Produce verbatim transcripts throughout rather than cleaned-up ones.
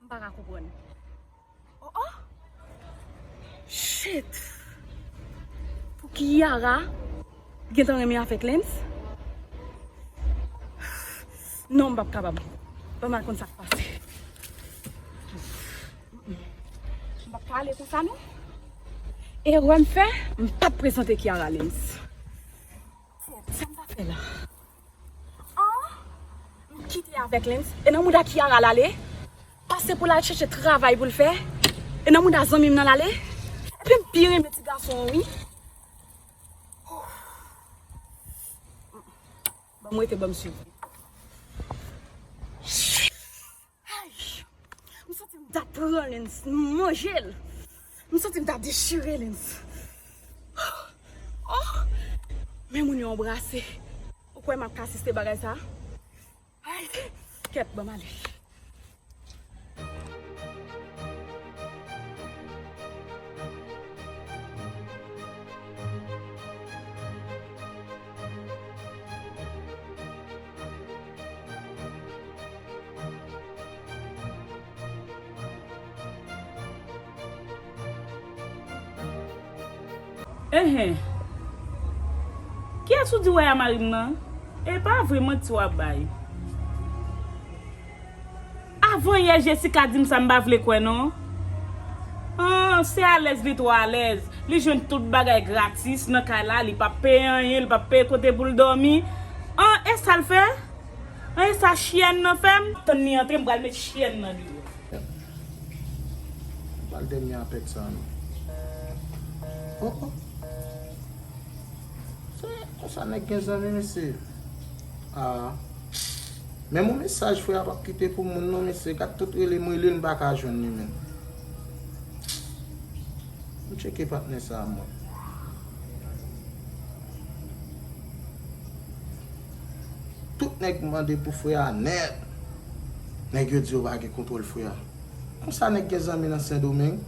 M pa ka konprann. Oh, oh! Shit! Pou Kiara gentan renmen avèk Lens? Non, m p ap kapab. Ban m al konn sa k pase. M p ap ka ale konsa, non. Erè m fè, m p ap prezante Kiara Lens. Sa m ta fè la? An? M kite avèk Lens. E nan mouda Kiara l ale? Pase pou l al chèche travay pou l fè? E nan mouda zanmi m nan l ale? Epi m pi renmen ti gason an, wi. Ban m rete, ban m swiv. Ay! M santi m ta pran Lens, m manje l. M santi m ta dechire Lens. Oh! Men moun yo anbrase. Ou kwè m ap ka asiste bagay sa? Ay! Kèt, ban m ale. Enhen. Kiyès ou di w a mari m nan? E pa vre, manti w ap bay. Avan yè, Jessica di m sa, m pa vle kwè non. An, se alèz li twò alèz. Li jwenn tout bagay gratis nan kay la, li p ap peye anyen, li p ap peye kote pou l dòmi. An, e sa l fè? An, e sa chyèn nan fè? M tann li antre, m pral met chyèn nan deyò. M pral dènye apèk sa non. Oh, oh. Se konsa nèg gen zanmi, mesye. Ah. Menm yon mesaj frè a p ap kite pou moun non, mesye. Gad tout rele m, rele l, m pa ka jwenn li menm. M tcheke patnè sa a, mwen. Tout nèg mande pou frè a nèt. Nèg yo di yo pa gen kontwòl frè a. Konsa nèg gen zanmi nan Sendomeng.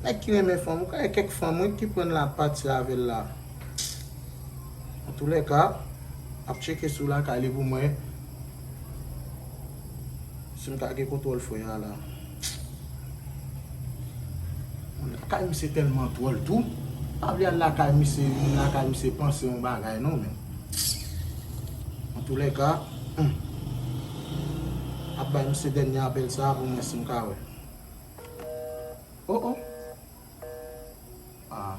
Nèg ki renmen fanm, ou ka wè kèk fanm, wi, ki pran l ap pati avè l la. Antoulèka, ap tcheke sou lakay li pou mwen. Si m ka gen kontwòl frè a la. Lakay misye tèlman dwòl tou. Pa vle al lakay misye, vin lakay misye panse yon bagay non, men. Antoulèka, hmm. Ap bay misye dènye apèl sa a pou mwen si m ka wè. Oh, oh. Ah.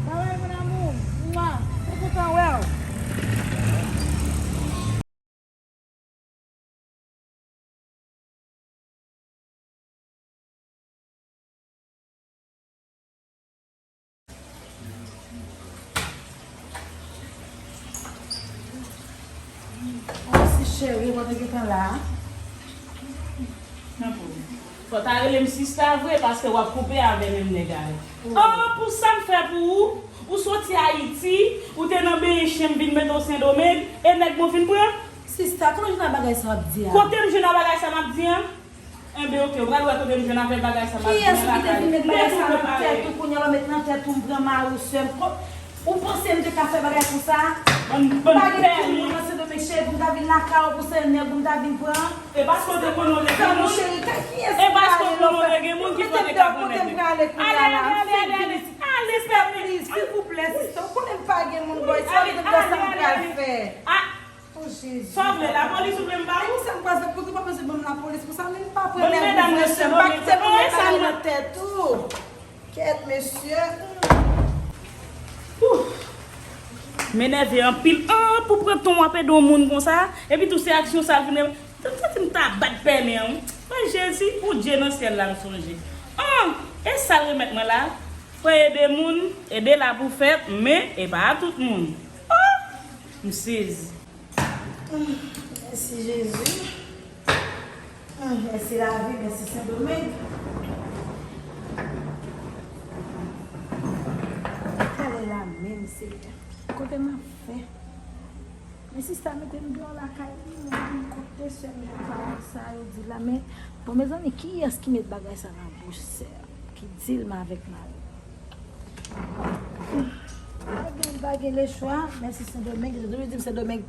Bye bye, mon amour. Mwa. Mwen kontan wè w. Mèsi cheri, mwen te gentan la. Fò ta rele m sista vre, paske w ap koupe avè menm nèg a yo. Oh, pou sa m fè pou ou, ou soti Ayiti, ou te nan benyen chen, m vin mete w Sendomeng, e nèg mwen fin pran? Sista, kote w jwenn a bagay sa w ap di a? Kote m jwenn a bagay sa m ap di an? Enben, oke, ou pral wè kote m jwenn avèk bagay sa m ap di an lakay. Kiyès ki te vin met bagay sa nan tèt ou, kounye a w met nan tèt ou, m pran mari w, sè m. Ou panse m te ka fè bagay konsa? Bann, bann pèlen. M pa gen tout moun nan Sendomeng cheri pou m ta vin lakay ou pou se nèg ou m ta vin pran. E paske w te konnen w te gen moun. Cheri, kay kiyès m prale la? E paske w konnen w te gen moun ki fè w te ka pran nèg. Ale, ale, ale, ale, ale. Ale, sista, please, silvouplè, sista, ou konnen m pa gen moun, boy, sa m te sa m pral fè. Ah. Oh, Jezi. Sa w vle, lapolis ou vle m ba ou? Sa m pral fè pou ki w pa bezwen ban m lapolis pou sa, men m pa pran nèg ou vre, sè m, pa kite pou nèg la nan tèt ou. Kèt, mesye. Ouh. M enève anpil. An, pou pran ton w ap ede yon moun konsa, epi tou se aksyon sa l vin. Tout sa ti m ta bat pèlen an. Mwen, Jezi, pou Dye nan syèl la, m sonje. An, e sa l remèt mwen la? Fò ede moun, ede la pou fèt, men e pa a tout moun. Oh, m sezi. Mèsi Jezi. Mèsi lavi, mèsi Sendomeng. Ale la menm, Senyè. Kote m ap fè? Men sista mete m deyò lakay li, mwen vin kote sè m yo pale sa yo di la, men bon, mezanmi, kiyès ki met bagay sa nan bouch sè a? Ki di l m avèk mari m? Pa gen, pa gen lechwa, men si Sendomeng, yo toujou di m Sendomeng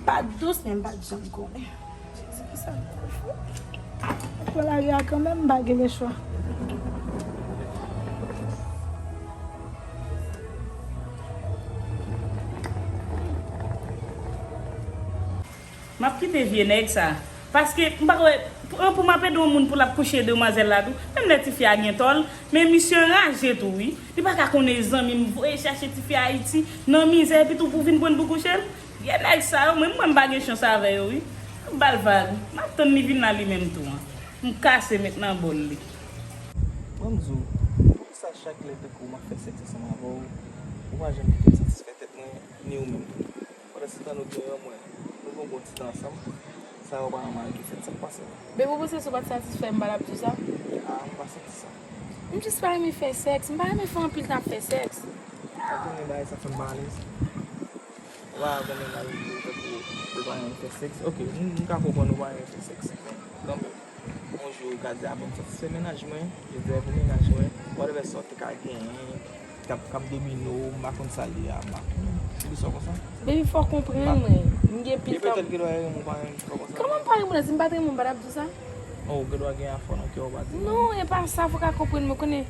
pa dous, men m pa t janm konnen. Se pou sa m toujou pran lari a kanmenm, m pa gen lechwa. M ap kite vye nèg sa. Paske m pa kwè, an pou m ap ede yon moun pou l ap kouche demwazèl la tou. Menm lè tifi a gen tòl, men misye anraje tou wi. Li pa ka konnen zanmi m voye chache tifi a Ayiti nan mizè epi tou pou vin pran l pou kouche l. Vye nèg sa yo, mwen, mwen m pa gen chans avè yo wi. M ap ba l vag. M ap tann li vin la li menm tou an. M kase met nan bòl li. Ban m di w, poukisa chak lè tankou m ap fè sèks ansanm avè w, ou pa janm kite m satisfè tèt mwen, ni ou menm tou? Pandansetan nou gen yon mwen, nou gen yon bon ti tan ansanm. Sa yo pa yon mari ki fèt, sa k pase? Baby, ou panse si w pa t satisfè m pa t ap di w sa? Ah, m pa santi sa. M jis pa renmen fè sèks, m pa renmen fè anpil tan ap fè sèks. Ou konnen bagay sa fè m pa alèz. Ou pa konnen mari m tankou ou pa renmen fè sèks. Ok, m ka konprann ou pa renmen fè sèks, men kanmenm. Yon jou ou ka di a bon m satisfè mennaj mwen, yo di pou mennaj mwen, whatever sa w te ka genyen, k ap k ap domine w, m pa konn sa l ye a, m pa konnen. Se de sa w konsa? Baby fò w konprann mwen, m gen pil tan. E petèt gen dwa e renmen w pa renmen m, fò w konsa. Kòman m pa renmen w, si m pa t renmen w m pa t ap di w sa? Oh, gen dwa gen afè nan kè w pa di mwen. Non, e pa sa, fò w ka konprann mwen, konnen,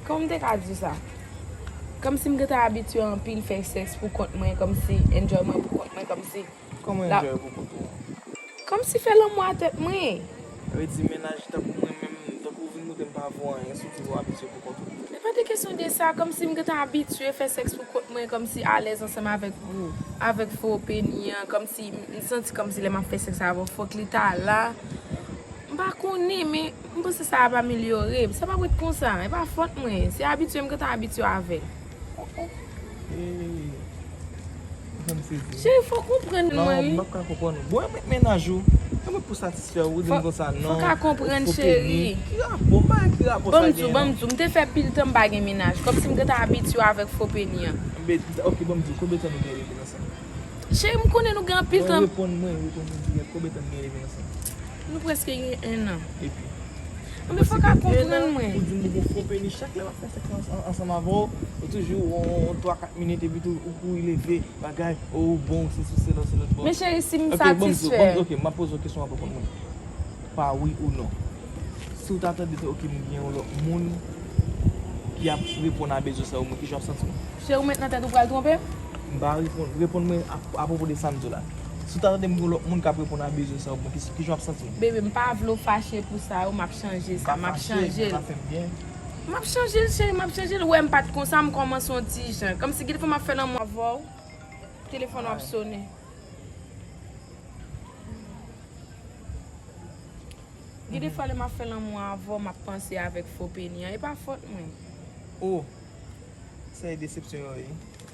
kòman m te ka di w sa? Kòmsi m gentan abitye anpil fè sèks pou kont mwen, kòmsi enjoy mwen pou kont mwen, kòmsi. Kòman enjoy pou kont ou an? Kòmsi fè lanmou a tèt mwen. Sa vle di mennaj tankou mwen menm, tankou ou vin kote m pa vo anyen, si w di w abitye pou kont ou. Men pa te kesyon de sa, kòmsi m gentan abitye fè sèks pou kont mwen, kòmsi alèz ansanm avèk ou, avèk fo peni an, kòmsi m santi kòmsi lè m ap fè sèks avè w, fòk li ta la. M pa konnen, men m panse sa ap amelyore. Sa p ap ret konsa, e pa fòt mwen, se abitye m gentan abitye avè l. Cheri, fò w konprann mwen wi. Non, m p ap ka konprann ou. Bon, e mennaj ou, e mwen pou satisfè ou, ou di m konsa non. Fò w ka konprann, cheri. Ki rapò, m pa wè ki rapò sa genyen non. Ban m di w, ban m di w, m te fè pil tan m pa gen mennaj. Kòmsi m gentan abitye avèk fo peni an. Enben, ok, ban m di w, konbyen tan nou gen rive nan sa? Cheri, m konnen nou gen anpil tan. Reponn mwen, reponn mwen dirèk, konbyen tan nou gen rive nan sa? Nou prèske gen en an. Epi? Enben, fò w ka konprann mwen. Ou di m ou gon fo peni, chak lè m ap fè sèks ansanm avè w, ou toujou yon twa kat minit epi tou ou kouri leve, bagay, oh, ou bon, sesi, sela, se lòt bò. Men cheri, si m satisfè. Ok, m ap poze w kesyon, w ap reponn mwen. Pa wi ou non. Si w ta tande ok m gen yon lòt moun ki ap reponn a bezwen sa yo, mwen kijan w ap santi w? Cheri, ou met nan tèt ou pral twonpe m? M pa reponn, reponn mwen apwopo de sa m di w la. Si w ta tande m gen yon lòt moun k ap reponn a bezwen sa yo, mwen kijan w ap santi w? Bebe, m pa vle w fache pou sa yo, m ap chanje sa, m ap chanje l. M pa fache, men pa fè m byen. M ap chanje l, cheri, m ap chanje l. Ou wè m pa t konsa, m kòmanse yon ti jan. Kòmsi gen de fwa m ap fè lanmou avè w, telefòn ou ap sonnen. Gen de fwa lè m ap fè lanmou avè w, m ap panse avèk fo peni an. E pa fòt mwen. Oh! Sa e desepsyon yo ye.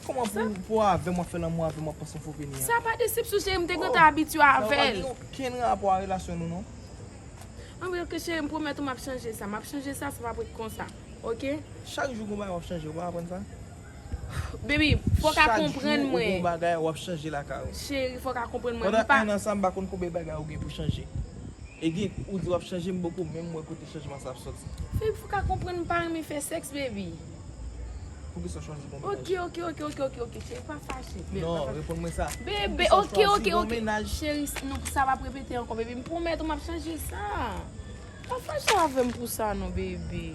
Kòman pou, pou avè m w ap fè lanmou avè m w ap panse yon fo peni an? Sa pa desepsyon, cheri, m te gentan abitye avè l. Sa pa gen okenn rapò a relasyon nou non. Anben, ok, cheri, m pwomèt ou m ap chanje sa. M ap chanje sa, sa p ap ret konsa. Ok? Chak jou gon bagay w ap chanje, ou pa aprann sa? Baby, fò w ka konprann mwen. Chak jou ou gon bagay w ap chanje lakay ou. Cheri, fò w ka konprann mwen. Pandan en an sa, m pa konn konbyen bagay ou gen pou chanje. E gen, ou di w ap chanje, m poko menm wè kote chanjman sa ap sòti. Baby, fò w ka konprann m pa renmen fè sèks, baby. Poukisa w chwazi bon mennaj? Ok, ok, ok, ok, ok, ok, cheri, pa fache. Non, reponn mwen sa. Bebe, ok, ok, ok. Cheri, non, sa p ap repete ankò, baby. M pwomèt ou m ap chanje sa. Pa fache avè m pou sa non, bebe.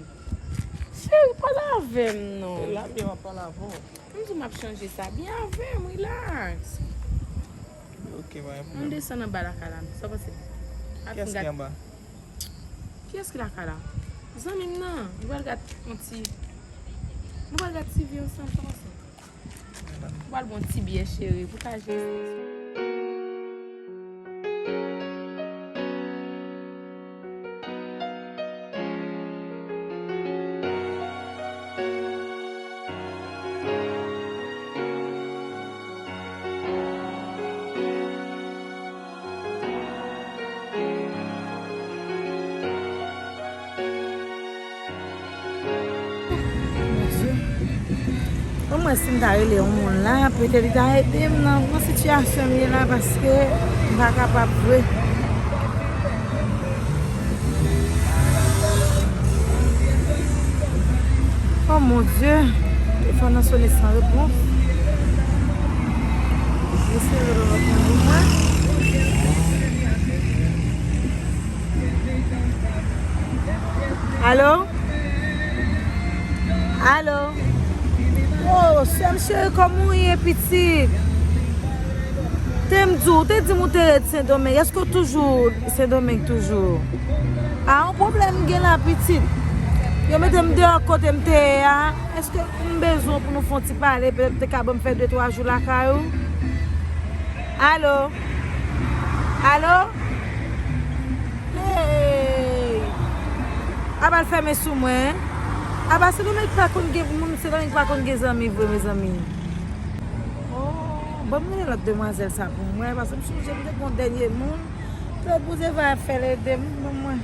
Cheri, pale avè m non. Se la m ye, m ap pale avè w. M di w m ap chanje sa. Byen avè m, relax. Ok, pa gen pwoblèm. Ann desann anba lakay la, sa w panse? Kiyès ki anba? Kiyès ki lakay la? Zanmi m nan. Nou pral gad yon ti, nou pral gad ti vi ansanm, sa w panse? Ou pral bon ti byè cheri pou ka jis. Mwen, mwen si m ta rele yon moun la, petèt li ta ede m nan yon sitiyasyon m ye la, paske m pa kapab vre. Oh mon Dieu, telefòn nan sone san repons. Alo? Alo? Oh, sè m cheri, kòman w ye, pitit? Te m di w, te di m ou te ret Sendomeng. Èske w toujou Sendomeng toujou? A, yon pwoblèm m gen la, pitit. Yo mete m deyò kote m te ye a. Èske m bezwen pou nou fè yon ti pale? Petèt ou te ka ban m fè de twa jou lakay ou? Alo? Alo? Hey! Aba l fèmen sou mwen. Aba, Sendomeng pa konn gen moun, Sendomeng pa konn gen zanmi vre, mezanmi. Oh, ban m rele lòt demwazèl sa pou mwen, paske m sonje m te gon dènye moun. Lòt bouzevay ap fè l ede m, ban mwen.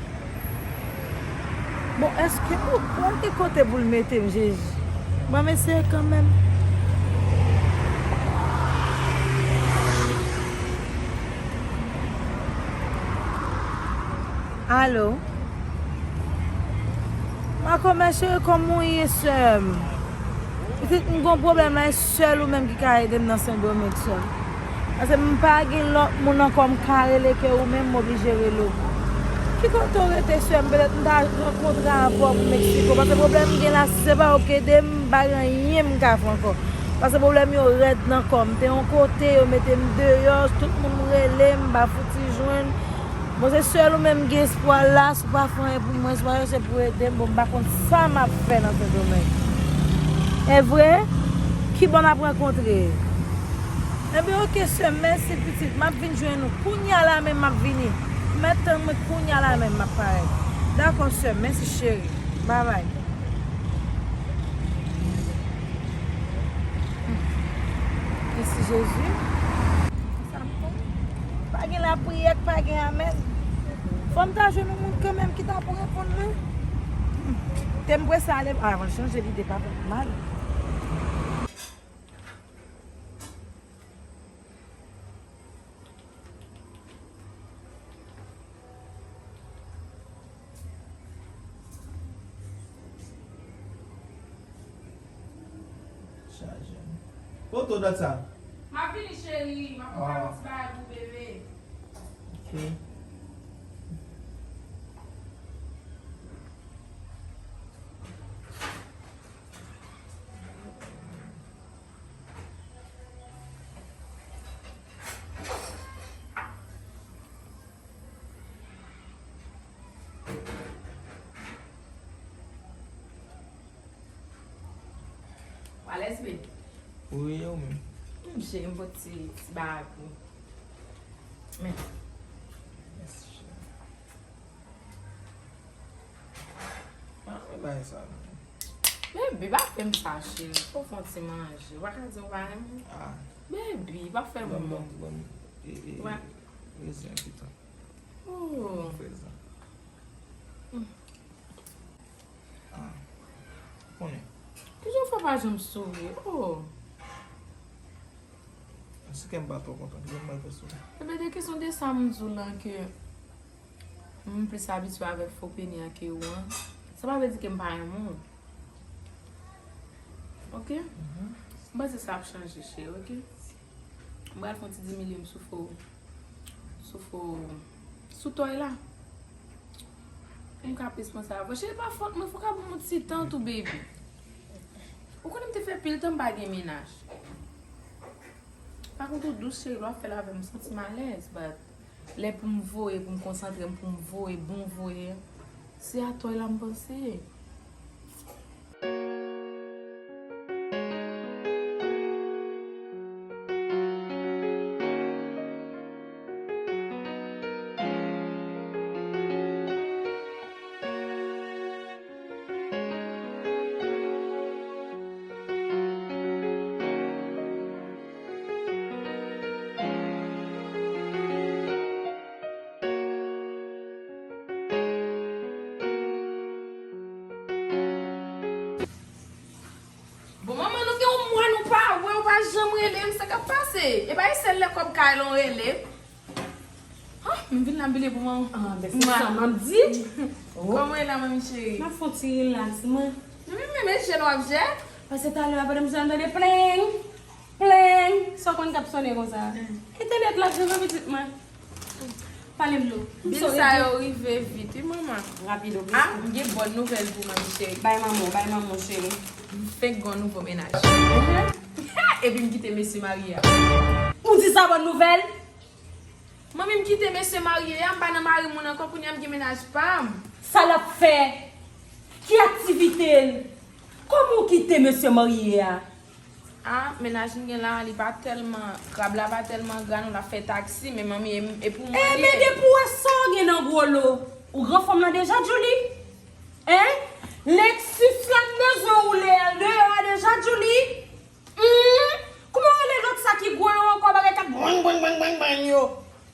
Bon, èske ou kwè gen kote pou l mete m, Jezi? Ban m eseye kanmenm. Alo? Makomè cheri, kòman w ye, sè m? Pitit, m gon pwoblèm la, e sèl ou menm ki ka ede m nan Sendomeng, sè m. Paske m pa gen lòt moun ankò m ka rele ke ou menm, m oblije rele w. Ki kote w rete, sè m? Petèt m ta rankontre avè w pou Meksiko. Paske pwoblèm m gen la, si se pa ou k ede m, m pa gen anyen m ka fè ankò. Paske pwoblèm yo rèd nan kò m. M te yon kote, yo mete m deyò, tout moun m rele, m pa fouti jwenn. Bon, se sèl ou menm m gen espwa la, si w pa fè anyen pou mwen, espwa yo se pou ede m, bon, m pa konn sa m ap fè nan Sendomeng. E vre? Kibò n ap rankontre? Ebyen, oke, sè m, mèsi, pitit. M ap vin jwenn ou. Kounye a la menm, m ap vini. Mèt tann mwen, kounye a la menm, m ap parèt. Dakò, sè m, mèsi, cheri. Babay. Mèsi, Jezi. Sa m konn. Pa gen lapriyè k pa gen amèn. Fò m ta jwenn yon moun kanmenm ki ta pou reponn mwen. Te m prese ale, a, mwen chanje lide, pa fè m mal. Chaje. Kote w dòt sa? M ap vini, cheri. M ap fè yon ti bagay pou bebe. Ok. Ou alèz, bebe? Wi, e ou menm? M, cheri, m pote ti, ti bagay pou ou. Men. Mèsi, cheri. Pa renmen bagay sa, non. Baby, pa fè m sa, cheri. Fò w fè yon ti manje. Ou pa ka di w pa renmen. Ah. Baby, pa fè m. Ban m, ban m, ban m, e, e, rezen pita. Oh. Ban m rezen. Mm. Ah. Konnen. Kijan w fè pa janm souri? Oh. Si kè m pa twò kontan, kijan m pral fè souri? Ebyen, de kesyon de sa m di w lan ke m plis abitye avèk fo peni an ke ou an, sa pa vle di ke m pa renmen w. Ok? Mhm. M panse sa ap chanje, cheri, ok? M pral fè yon ti dimilye m sou fo, sou fo, sou tòy la. Pou m ka plis panse avè w. Cheri, pa fòt mwen, fò w ka ban m yon ti tan tou, baby. Ou konnen m te fè pil tan m pa gen mennaj. Pa kont ou dous, cheri, lè w ap fè l avè m, m santi m alèz, but lè pou m voye, pou m konsantre m, pou m voye, bon voye, se atòy la m panse. Bon, manman, nou gen yon mwa nou pa wè, ou pa janm rele m, sa k ap pase? E pa e sèl lè kòb kay la w rele m. Ah, m vin la bile pou manman. Ah, ben se sa m ap di. Oh. Kòman w ye la, manmi cheri? M ap fè yon ti relax, mwen. Manmi, men, men jèn w ap jè? Paske talè a, pandan m sot, m tande pleng, pleng. Sa w konn k ap sonnen konsa? Hmm. Entènèt la, jan pitit mwen. Pale m non. Bil sa yo rive vit, wi, manman. Rapido, bil sa. Ah, m gen bòn nouvèl pou mwen, cheri. Bay manman, bay manman, cheri. M fenk gen yon nouvo mennaj. Epi m kite mesye marye a. Ou di sa bòn nouvèl? Manmi, m kite mesye marye a, m pa nan mari moun ankò, kounye a m gen mennaj pa m. Sa l ap fè? Ki aktivite l? Kòman w kite mesye marye a? Ah, mennaj m gen la, li pa tèlman, krab la pa tèlman gra non, l ap fè taksi, men manmi, e, e pou mwen li ye. Ebyen, depi w wè sa w gen nan gwo lo, ou gran fanm lan deja, Julie? Hein? Lexus la m bezwen woule al deyò a deja, Julie? Hmm? Kouman w rele lòt sa ki gwo yo ankò, bagay k ap bwang, bwang, bwang, bwang, bwang yo?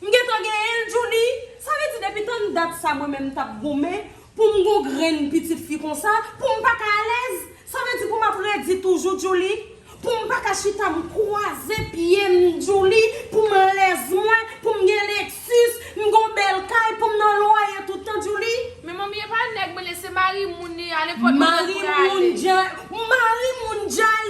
M gentan genyen l, Julie. Sa vle di depi tann dat sa mwen menm m t ap goumen pou m gon grenn pitit fi konsa, pou m pa ka alèz. Sa vle di pou m ap redi toujou, Julie. Pou m pa ka chita m kwaze pye m, Julie, pou m alèz mwen, pou m gen Lexus, m gon bèl kay, pou m nan lwaye tout tan, Julie. Men manmi, e pa nèg mwen ye, se mari moun li a, nenpòt moun. Mari moun dja, mari moun dja.